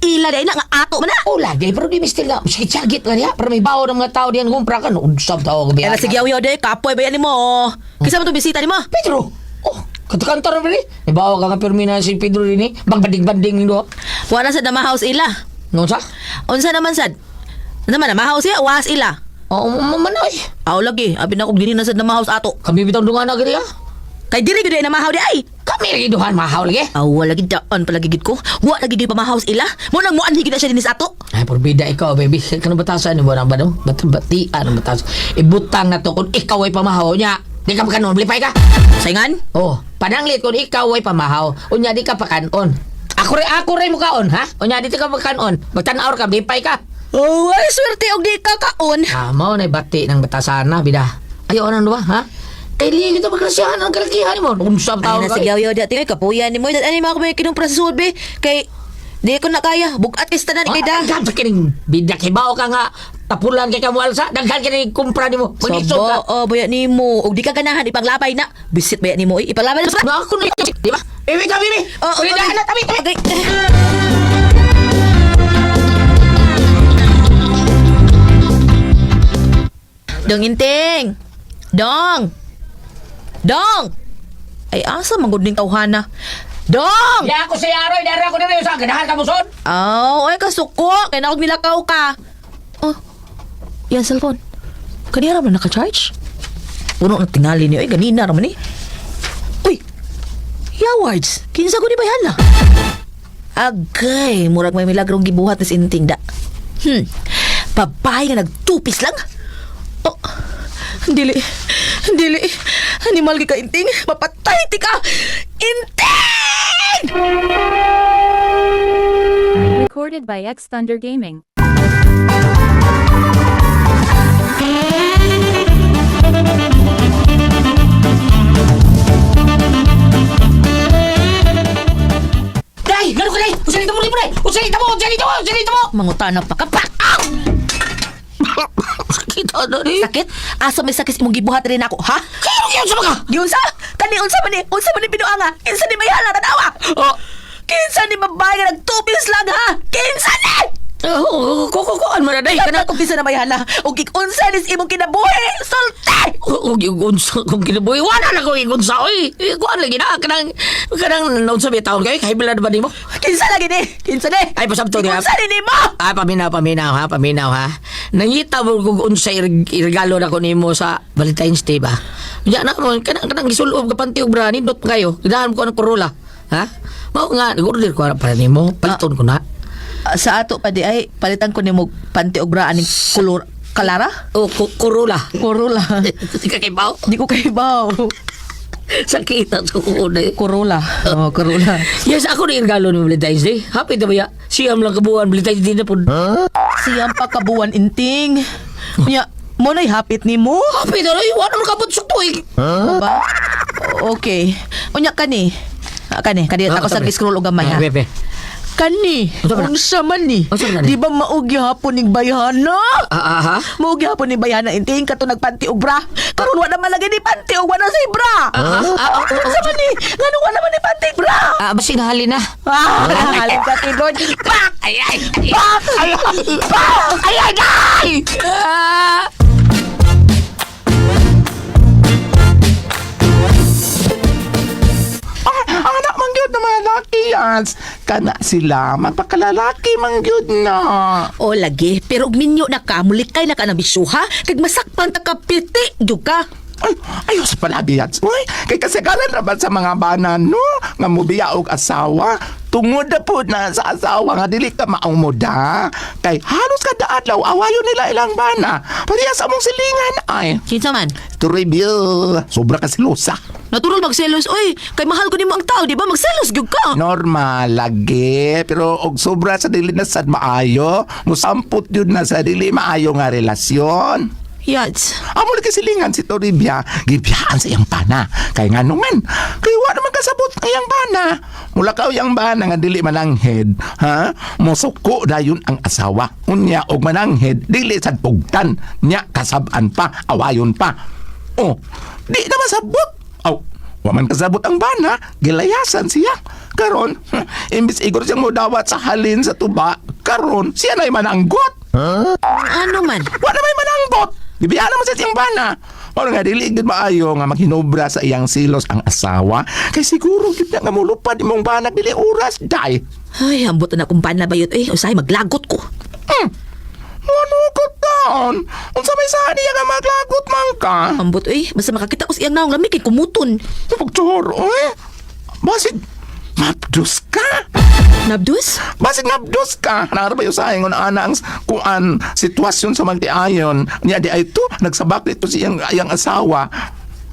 Ila dai na nga ato man na. Oh, lagi. Pero di mister nga. Sakit-sakit ka niya. Pero may bawo ng mga tao diyan kumpra ka. No, unsab tao ka Kaya sige yaw day, kapoy ba yan nimo? Kinsa man tong bisita nimo? Pedro! Oh, kanta-kanta rin eh. May bawo ka nga pirmi na si Pedro din eh. Bagbanding-banding nito. Wala sa dama house ila. No, sa? Unsa naman sad? Ano man mahouse siya, was ila. Oo, mamanoy. Aw lagi, abi na kog dinhi na sad na mahouse ato. Kami bitang dungan na gari ah. Kay diri gid na mahaw di ay. Kami rin duhan mahaw lagi. Aw wala gid daan palagi gid ko. Wa lagi gid pa mahouse ila. Mo nang muanhi gid na siya dinhi sa ato. Ay, porbida ikaw, baby. Kano batasan ni Borang ba no? Batian ang batasan. Ibutang na to kung ikaw ay pamahaw niya. Di ka pakanon, lipay ka. Sayngan? Oh, pananglit kung ikaw ay pamahaw. Unya di ka pakanon. Ako rin mukaon, ha? Unya di ka pakanon. Magtanaw ka, lipay ka. Oh, ay swerte og di ka kaon. Ah, mao na bati ng batasan na, bida. Ayaw nang duwa, ha? Kay liig ito pagkrasyahan ang kalakihan mo. Unsam Ay tao na ka. sige yaw di tingay kapuyan nimo. Ani mga ko may kinumpra sa sulod be. Kay di ko na kaya. Bugat kay sa tanan kay da. Daghan sa kining bida kibaw ka nga tapulan kay kamualsa. Daghan kining kumpra nimo. Maglisod ka. Sabo, oh, baya nimo. Og di ka ganahan ipanglabay na. Bisit baya nimo oy. Ipanglabay na. Na ako na, di ba? Bibi ka, bibi. Oh, Uy, okay. na, tabi, tabi. Okay. Dong Inting! Dong! Dong! Ay, asa manggod ning tawhana? Dong! Ya ako si Aroy, dara ako diri sa ganahan ka muson. Aw, ay kasuko. Kaya na akong nilakaw ka. Oh, yan cellphone. Kanina raman naka-charge? Puno na tingali niyo. Ay, ganina raman eh. Uy, yawards. Kinsa ko ni bayan na? Agay, murag may milagrong gibuhat ni Inting da. Babae nga nagtupis lang. Oh, dili, dili. Animal ka Inting. Mapatay ti ka. Inting! Recorded by X Thunder Gaming. Day, gano ka day? Usa nito mo libre. Usa nito mo, usa nito mo, usa nito mo. Mangutana pa ka pa. Sakit na ni. Sakit? Asa may sakit imong gibuhat rin ako, ha? Kayo kayo sa mga. Giunsa? Kani unsa man ni? Unsa man ni binuanga? Kinsa ni mayhala tanawa? Oh. Kinsa ni babae nga nagtupis lang ha? Kinsa ni? Oh, ko ko an man na day Kana kana. kung kinsa na mayhala ug unsa ni imong kinabuhi? Sulti! Og igunsa kung kinabuhi wala na ko igunsa oy. Kuan lagi na kanang kanang naunsa ba taon kay kahibilan ba nimo? Kinsa lagi ni? Kinsa ni? Ay pasabto niya. Unsa ni nimo? Ah, paminaw, paminaw ha, paminaw ha. Nangita mo kung unsa regalo na ko nimo sa Valentine's Day ba. Unya na mo kanang kanang gisulob ka panty og bra nindot pa kayo. Gidahan ko ang Corolla. Ha? Mao nga nag-order ko para nimo, paliton ko na. Sa ato pa di ay palitan ko nimo panty og bra aning kolor kalara? O Corolla. Corolla. Di ka kibaw. Di ko kaibaw. Sakit sa kuko na eh. Corolla. Oh, Corolla. Yes, ako na regalo ni Valentine's Day. Happy na ba ya? Siyam lang kabuan, Valentine's Day na po. Siyam pa kabuwan inting. Nya, mo na'y hapit ni mo. Happy na rin, wala naman kabot sa tuig. Huh? Ba? Okay. Unya kani. Ah, kani, kani Ah, ako sa sabi. scroll og gamay ha. Ah, bebe. Kani, Unsa man na? unsa man ni? Unsa man na ni? Di ba maog gihapon ning bayhana? Ah, ah, ha? Maog gihapon ning bayhana inting kato nagpanty og bra. Karon wa na man lagi ni panty og wa na say bra. Ah, ah, ah, ah, Unsa man ni? Ngano wa na man ni panty bra? Ah, basta nahali na. Ah, halin ka Lord. Pak! Ay, ay, ay. Pak! Pak! Ay, ay, ay! Ah! Ah, anak man gyud ng mga laki yans. Kana sila, magpakalalaki man gyud na. O lagi, pero og minyo na ka, mulikay na ka ng bisuha, kag masakpan ta ka piti, gyud ka. Ay, ayos pala biyats. Uy, kay kasagaran ra ba sa mga bana no nga mubiya og asawa. Tungod na po na sa asawa nga dili ka maong muda. Kay halos kada adlaw awayon nila ilang bana. Pareha sa among silingan ay. Kinsa man? To review, sobra ka silusa. Natural magselos, oy. Kay mahal ko nimo ang tao, di ba? Magselos gyud ka. Normal lagi, pero og sobra sa dili na sad maayo, musampot yun na sa dili maayo nga relasyon. Yads. Amo lagi silingan si Toribia, gibiyaan sa iyang pana. Kay nga nungan, kay wa naman kasabot ang iyang pana. Mula ka iyang bana nga dili mananghed, ha? Mosuko dayon ang asawa. Unya og mananghed, dili sad pugtan. Nya kasab-an pa, awayon pa. Oh, di na masabot. Aw, wa man kasabot ang bana, gilayasan siya. Karon, imbis igor siyang modawat sa halin sa tuba, karon siya na'y mananggot. Ano man? Wa na may mananggot. Gibiyaan naman sa siyang bana. Mao nga dili gid maayo nga maghinobra sa iyang silos ang asawa kay siguro gid na nga mulupad imong banak dili oras day. Ay, ambot na akong bana bayot. Eh, usahay maglagot ko. Ano ko taon? Unsa may saan niya nga maglagot man ka? Ambot eh, basta makakita ko sa iyang naong lami kay kumuton. Pagturo eh. Basig mabdus ka. Nabdus? Basig mabdus ka. Nara ba usahay ngon ana ang kuan sitwasyon sa magdiayon. Niya di ay to nagsabak dito si iyang, iyang asawa.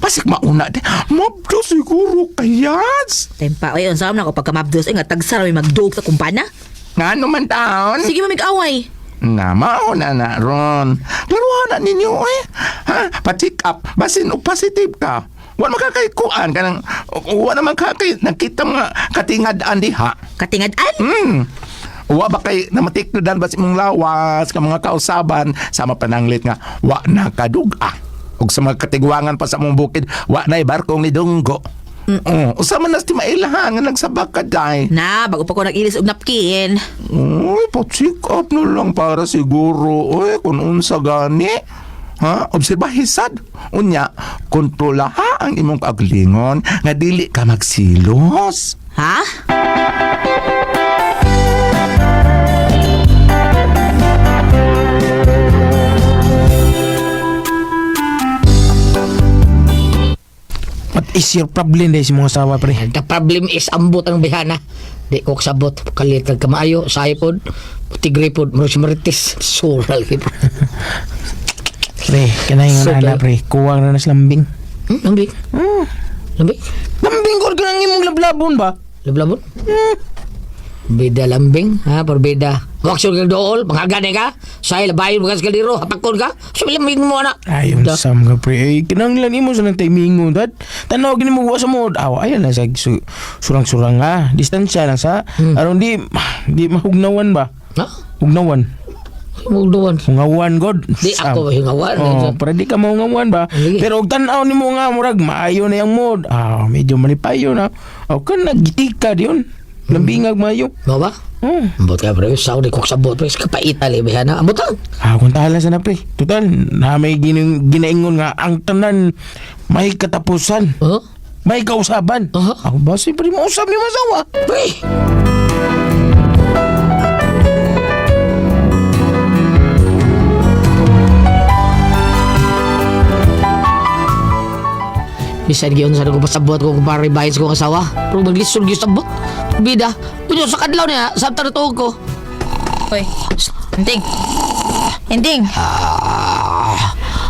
Basig mauna di. Mabdus siguro kayas. Tempa, oy, unsa man ako pagka mabdus eh nga tagsara may magdog sa kumpana. Nga naman taon. Sige mamig-away. Na, mauna na ron. Laruan na ninyo eh. Ha? Pa-check up. Basin o positive ka. Wa man ka kay kuan kanang wa naman ka kay nakita mga katingad-an diha. Katingad-an? Wa ba kay namatikdodan ba sa imong lawas ka mga kausaban sama pananglit nga wa na kadug-a. Ug sa mga katigwangan pa sa mong bukid, wa na'y barkong ni Dunggo. Oh, usa man nas ti mailahan nga nagsabak ka day. Na, bago pa ko nag-ilis og napkin. Uy, pa-check up na lang para siguro. Uy, kung unsa gani. Ha? Obserbahisad. Unya, kontrola ha ang imong kaaglingon nga dili ka magsilos. Ha? What is your problem day sa mga asawa pre? The problem is ambot ang bihana. Di ko kasabot. Kalit kag kamaayo, sahay pod, tigre pod, murag si Marites. Sural kay pre. Pre, kanay nga So, na pre, kuwang na nas lambing. Lambing. Lambing. Lambing ko kanang imong lablabon ba? Lablabon. Bida lambing, ha, porbida. Waksyon kag dool, mangagani ka. Sahay labayon mo ka sa kaliro, hapakon ka. So lambing mo na. Ayon Da. sa mga pre, ay kinahanglan imo sa nang timingon dad. Tanaw gini mo wa sa mo. Aw, ayan lang sa surang-surang ha. Distansya lang sa aron di di mahugnawan ba? Ha? Hugnawan. Mugduan. Hungawan god. Di ako hingawan. Oh, para di ka mahungawan ba? Sige. Pero og tan-aw nimo nga murag maayo na yang mood. Ah, medyo malipayo na. O kan nagitika diyon. Lambingag maayo. Mo ba? Oh. Ambot ka pre, saw di ko kasabot pre, kapaita li bihana. Ambot ang. Ah, kung tahala sa na pre. Total, na may ginaingon nga ang tanan may katapusan, Huh? may kausaban. Aha. Ako ba si pre mausap ni masawa? Pre. Bisan giyon sa ko pasabot ko kumpare bahin sa kong asawa. Pero maglisod gyud sabot. Bida. Kunyo sa kadlaw niya, samtang natuog ko. Hoy. Hinting. Hinting.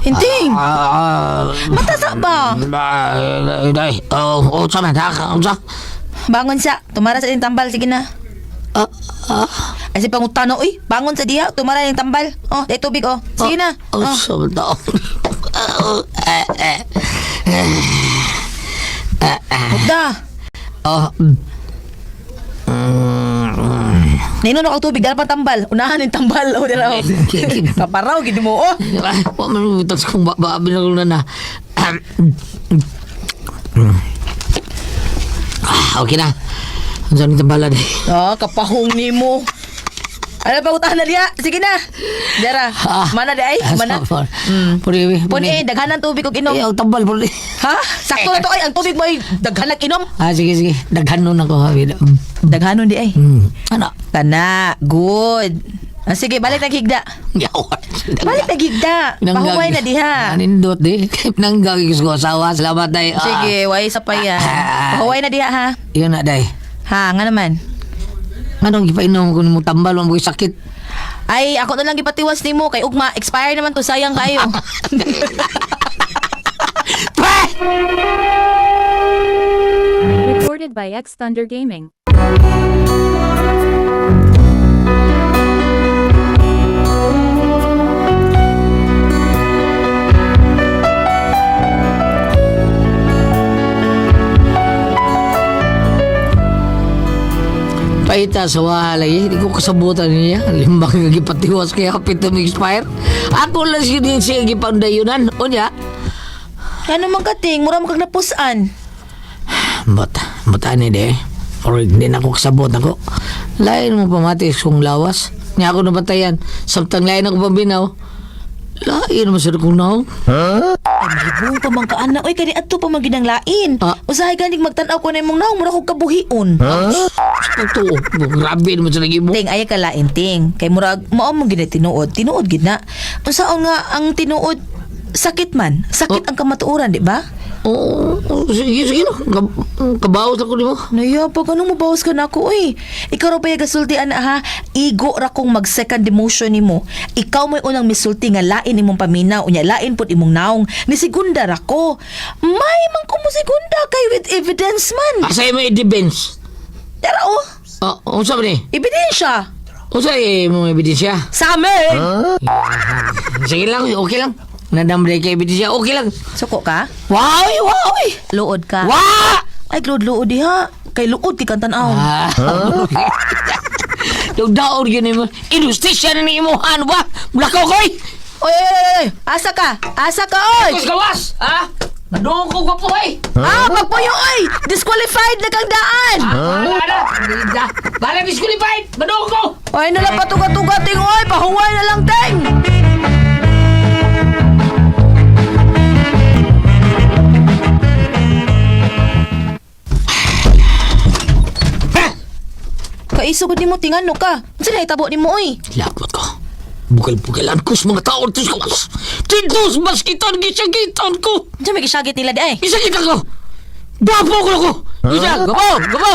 Hinting. Matasa ba? Day. Oh, oh, sama ha, unsa? Bangon siya. Tumara sa iyong tambal. Sige na. Ah, ah. Ay, si pangutano, uy. Bangon sa diha. Tumara yung tambal. Oh, dahil tubig, oh. Sige na. Oh, Oh. sa Hugda. Oh. Nainom na kang tubig. Dala pang tambal. Unahan yung tambal. Oh, dala, oh. Paparaw, gidi mo, oh. Wa man tas kung ba ba na na. Ah, okay na. Unsa ni tambalan eh? Ah, kapahong ni mo. Ano pa utahan na diha? Sige na. Dara. Mana di ay? Mana? Puri. Pun eh, daghan ng tubig og inom. Eh, ang tambal puri. Ha? Sakto na to ay. Ang tubig mo ay daghan ng inom. Ah, sige sige. Daghan nun ako ha. Bida. Daghanon di ay. Ano? Kana. Good. Ah, sige, balik na higda. Yawan. Balik na higda. Pahuway na diha. Anindot di. Nanggag ko asawa. Salamat day. Ah. Sige, way sa pa yan. Ah. Pahuway na diha ha. Yun na day. Ha, nga naman. Anong gipainom ko nimo tambal mo sakit. Ay, ako na lang gipatiwas nimo kay ugma expire naman to sayang kayo. Recorded by X Thunder Gaming. Paita sa walay, hindi ko kasabutan niya. Limbang nga gipatiwas kaya kapit na expire. Ako lang siya din siya gipandayunan. Unya. Ano man kating, mura man kag napusan. But, but ani de. Or hindi na ako kasabot ako. Lain mo pamati kung lawas. Nya ako nabatayan. Samtang lain ako pambinaw. Lain mo sa kong naong. Ay, mahibong pa man ka, anak. Uy, kani adto pa man gid ang lain. Ah. Usahay ganig magtan-aw ko na imong naong, mura kog kabuhion. Totoo. Grabe naman sa naging mo. Ting, ay ka lain, ting. Kay murag mao mo gid na tinuod. Tinuod gid na. Unsaon nga ang tinuod sakit man. Sakit ang kamatuoran, di ba? Oo, oo, sige, sige no. Kabawas ako di mo. Naya, pag anong mabawas ka na ako, uy. Ikaw ra pa gasulti, ana ha? Igo ra kong mag-second demotion nimo. Ikaw mo'y unang misulti nga lain imong paminaw, unya lain pud imong naong. Ni segunda ra ko. May man ko mo segunda kay with evidence man. Asa mo i-defense? Tara oh, Oh, unsa ba ni? ebidensya. Unsa mo ebidensya? Sa amin. Sige lang, okay lang. Nadambre kay ebidensya, okay lang. Suko ka? Wow, wow, Luod ka? Wa! Ay, luod luod diha. Kay luod kay kang tan-aw. Ah. Dugdaon yun mo. Inustisya na ni imuhan ba? Mulakaw koy! Oy, oy, oy, oy. Asa ka? Asa ka, oy? Kus gawas! Ha? Madungog ko gwapo eh! Ah, pagpuyo, oy! Disqualified na kang daan! Wala na! Bala disqualified! Madungog ko! Ay, nalang patuga-tuga, ting, oy! Pahuway na lang, ting! Kaisugod nimo tingan no ka. Unsa na itabo nimo oy? Lakot ko. Bugal-bugalan ko sa mga tao dito sa gawas. Dito sa baskitan, gisagitan ko! Unsa may gisagit nila di ay? Gisagitan ko! Gwapo ko ko! Isa, gwapo, gwapo!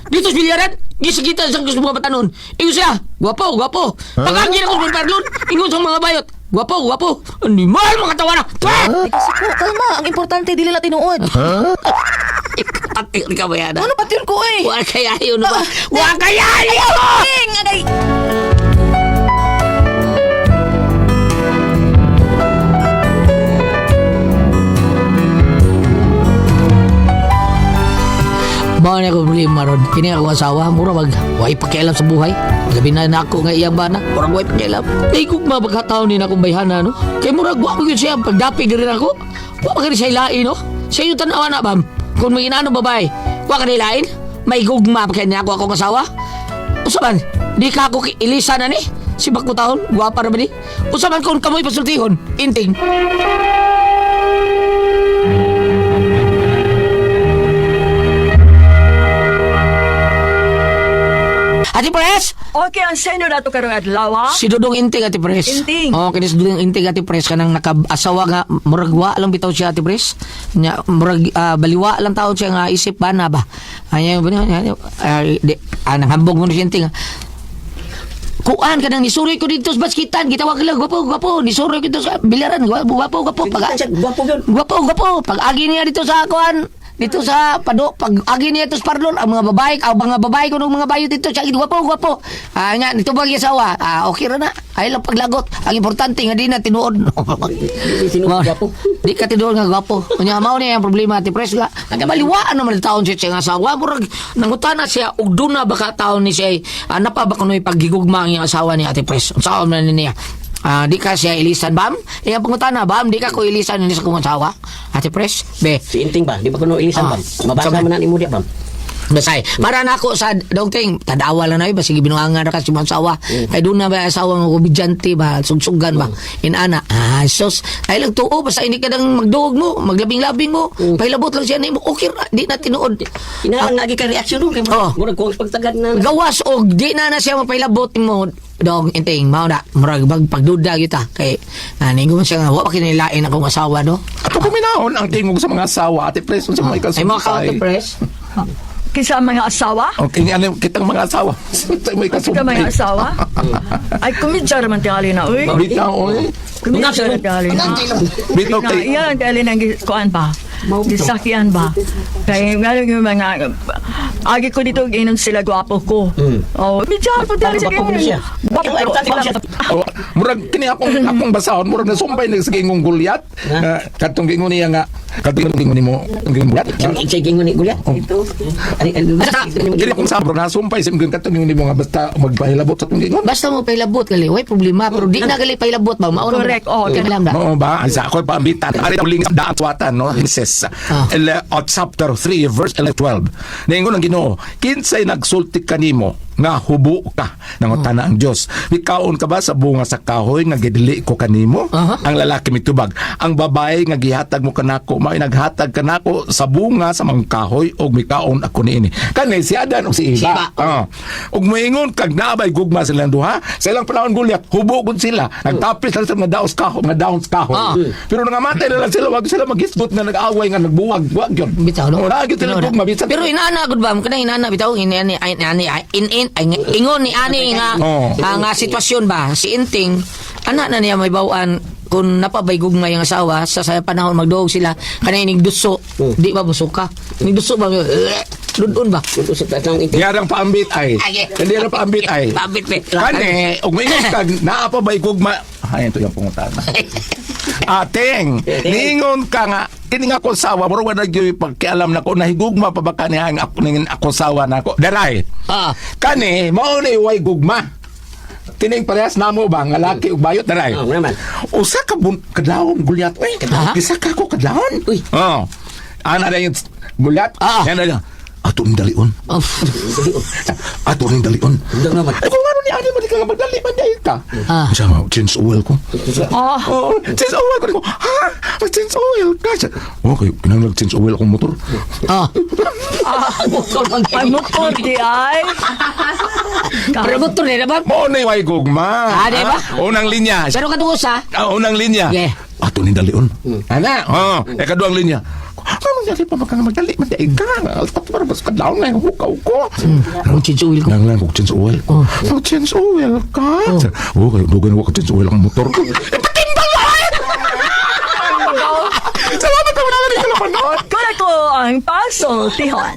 Dito sa bilyaran, gisagitan sa gusto mga batanon. Ingon siya, gwapo, gwapo. Pag-angin ako sa parlon, ingon sa mga bayot. Gwapo, gwapo. Animal, mga tawa na! Ay, kasuko, kalma. Ang importante dili na tinuod. Pati ka ba yan? Ano pati ko oy? Wa kaya yun ba? Wa kaya yun! Ting, agay. Mao na ko problema ron. Kini ako asawa, mura mag way pakialam sa buhay. Gabi na na ako nga iyang bana, murag way pakialam. Kay kung mabagkataon ni na akong bayhana no. Kay murag wa gyud siya pagdapi diri nako. Wa pa kini siya ilain no. Siya yung tan-awa na bam. Kung may inaano babae, wa ka ilain. May gugma pa kay niya ako akong asawa. Usa man, di ka ako ilisa na ni. Si Bakutahon, gwapa ra ba ni? Usa man kung kamoy pasultihon, inting. Ate Pres! Okay, ang seno na to karong adlaw, ha? Si Dudong Inting, Ate Pres. Inting. Oo, kini si Dudong Inting, Ate Pres. Kanang nakasawa nga, murag wa lang bitaw siya, Ate Pres. Nya, murag baliwa lang taon siya nga isip ba na ba. Ay, di, nanghambog mo na siya Inting. Kuan ka nang nisuroy ko dito sa baskitan. Gitawag lang, gwapo, gwapo. Nisuroy ko dito sa bilaran. Gwapo, gwapo, gwapo. Pag, Gwapo yun. gwapo, gwapo. Pag agi niya dito sa kuan, dito sa pado, pag agi niya dito sa parlor, ang mga babae ko ng mga bayo dito, siya, gwapo, gwapo. Ah, nga, dito ba asawa? Ah, okay ra na. Ay lang paglagot. Ang importante nga di na tinuod. Tinuod gwapo. Di ka tinuod nga gwapo. Unya mao niya ang problema ati pres nga. Nagabaliwaan naman ang taon siya siyang asawa. Murag nangutana siya og duna ba ka taon ni siya napa ba kunoy paghigugma ang iyang asawa ni Ate Pres. Unsaon man ni niya? Ah, di ka siya ilisan bam? Iyang pangutana bam, di ka ko ilisan ni sa kong asawa. Ate Pres, be. Si Inting ba? Di ba kuno ilisan Ah. bam? Mabasa Sabi- man na nimo diya bam. Basay, para na ako sa dogting, tadawa lang na iba, sige binuangan ra kasi mga asawa. Kay doon na ba asawa nga komedyante ba, sugsugan ba, inana. Ah, sus, ay lang tuo, basta hindi ka nang magduog mo, maglabing-labing mo, pahilabot lang siya nimo, okay ra, di na tinuod. Inalang lagi kay reaksyon dong kay Oh. murag kuwang pagtagad na. Gawas og di na na siya mapahilabot mo dong inting mao na murag bag pagduda kita kay ningon man siya nga wa pa kinilain akong asawa no. Ato kuminahon ang tingog sa mga asawa, Ate Pres, unsa may Ay mo ka kasumpay. Ate Pres. Kinsa ang mga asawa? Okay, ano kitang mga asawa. Unsa may Kinsa kasumpay. mga asawa? Ay, kumidya raman tingali na, uy. Bitaw oy. Kumidya raman tingali na. Bitaw Na, kay iyan ang tingali ng kuan ba? Gisakian ba? Kaya nga yung mga... Agi ko dito, ginon sila gwapo ko. Oh, medyo po tingali sa Gwapo ko siya. Gwapo Gwapo siya. Oh, murag kini akong akong basahon murag nasumpay na sa gingong Goliath. Nga katong gingon niya nga katong gingon nimo gingon Goliath. Siya gingon ni Goliath. Ito. Ay, ay, Kini akong sabro nasumpay sa gingon katong gingon nimo nga basta magpahilabot sa atong gingon. Basta mo pahilabot gali, way problema pero di na gali pahilabot ba mao na. Correct, oo. Lang da. Oo ba? Ay, sa ako pambitan. Ari uling daan tuwatan no. Mises. Genesis chapter 3 verse 12. Niingon ang Ginoo, "Kinsay nagsulti kanimo nga hubo ka?" Nangutana ang Dios. "Mikaon ka ba sa bunga sa kahoy nga gidili ko kanimo?" Ang lalaki mitubag, "Ang babae nga gihatag mo kanako mao'y naghatag kanako sa bunga sa mga kahoy ug mikaon ako niini." Kani si Adan ug si Si Eva. Eva. Ug moingon kag naabay gugma silang duha, sa ilang panahon, Goliath, hubo gud sila. Nagtapis lang sa mga daos kahoy, mga dahon sa kahoy. Pero nangamatay na lang sila, wag sila maghisgot nga nag-away nga nagbuwag, wag yun. Bitaw, no? Wala gyud sila Tinuod. gugma bisan. Pero inaana gud ba kanang inaana bitaw ini ani ani in in ay, ingon ni ani nga nga sitwasyon ba si Inting anak na niya may bawaan kung napabay gugma yung asawa sa panahon magduog sila kanang inig duso, di ba musuka inig duso ba, dudon ba? Diyarang paambit ay. Ay, eh. Hindi ang paambit ay. Paambit, be. Kani, ug moingon kag naa pa ba'y gugma? Ay, ito yung pangutana. Ateng, niingon ka nga kini nga akong sawa, murag wala gyud pagkialam nako nahigugma pa ba kaniya ang ako ning akong sawa nako. Daray. Kani mao ni way gugma. Kining parehas namo ba nga laki ug bayot, daray. Oh, naman. Usa ka kadlawon, Gulyat oy. Isa ka ko kadlawon. Uy. Oh. Ana na yung Gulyat. Yan na. Ato ning dalion. Oh. Ato ning dalion. Undang naman. Ay, kung ano ni ani mo di ka nga magdali man dahil ka. Siya ma, change oil ko. Oh, change oil ko. Ha? Mag-change oil ka. Siya, okay, kinahanglan change oil akong motor. Ay, motor di ay. Pero motor ni na ba? Mo na yung gugma. Ah, di ba? Unang linya. Pero katong usa, Unang linya. Yeah. Ato ning dalion. Ana, oh, e kaduang linya. Ano nangyari pa magkang magdali man dahil ka? Tapos para mas kadlawon na yung hukaw ko. Ang change oil ko. Nang lang kog change oil. Oh. Oh. Change oil ka. Oh, kayo dugan ko change oil ang motor ko. Eh, patimbang lang! Salamat ka, wala na rin ka napanood. Ko na ko ang pasultihan.